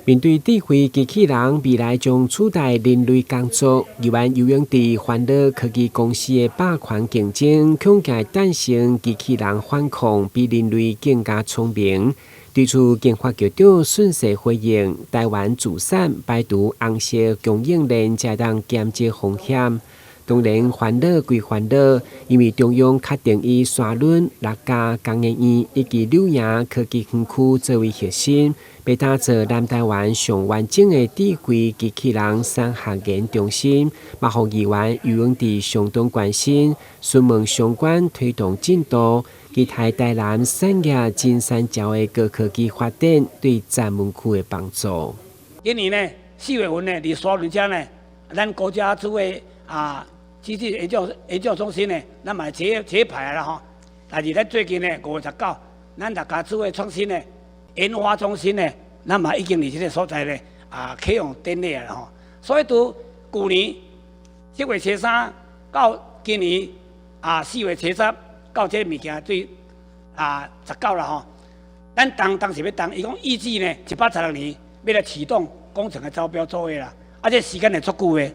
面對智慧機器人未來將取代人類工作，議員游泳池煩惱科技公司的霸權競爭，恐驚誕生機器人反抗，比人類更加聰明。對此，經發局長順勢回應：台灣自產排除紅色供應鏈，才當減少風險。當然煩惱歸煩惱，因為中央確定以沙崙、六甲工研院以及柳營科技園區作為核心，欲打造南台灣上完整的智慧機器人產學研中心，嘛予議員游泳池相當關心，詢問相關推動進度，期待台南產業金三角的高科技發展對咱門區的幫助。今年呢，4月份呢，佇沙崙遮呢，咱國家智慧啊機器研究中心呢，咱嘛揭牌啦吼。但是咱最近呢，5月19，咱六甲智慧創新呢研發中心呢，咱嘛已經佇這个所在呢啟用典禮啦吼。所以佇舊年7月23到今年4月7到這个物件對19啦吼。咱動當是欲動，伊講預計呢116年欲來啟動工程的招標作業啦，啊，這時間會足久的。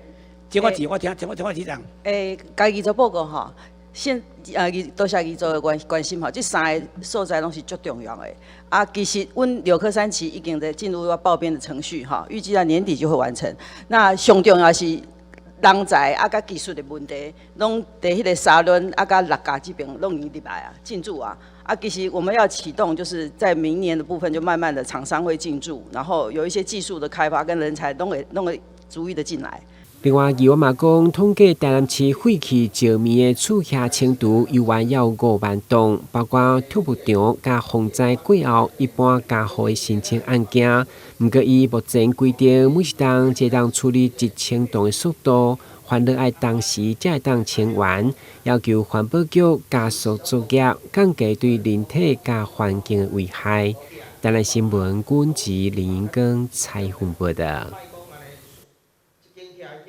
這我我聽，這我市長。共議座報告吼，先多謝議座的關心吼，這三个所在攏是足重要的。啊，其實阮柳科三期已經在進入報編的程序吼，預計在年底就會完成。那上重要是人才啊，佮技術的問題，攏佇彼个沙崙啊，佮六甲這邊攏已經入來啊，進駐啊。啊，其實我們要啟動，就是在明年的部分，就慢慢的廠商會進駐，然後有一些技術的開發跟人才攏會逐一的進來。另外，議員嘛講，統計台南市廢棄石棉的厝額清除猶原有5萬棟，包括畜牧場佮洪災過後一般家戶的申請案件。毋過，依目前規定，每一冬只當處理1000棟的速度，煩惱愛同時才會當清完，要求環保局加速作業，降低對人體佮環境的危害。台南新聞，軍籍林英庚採訪報道。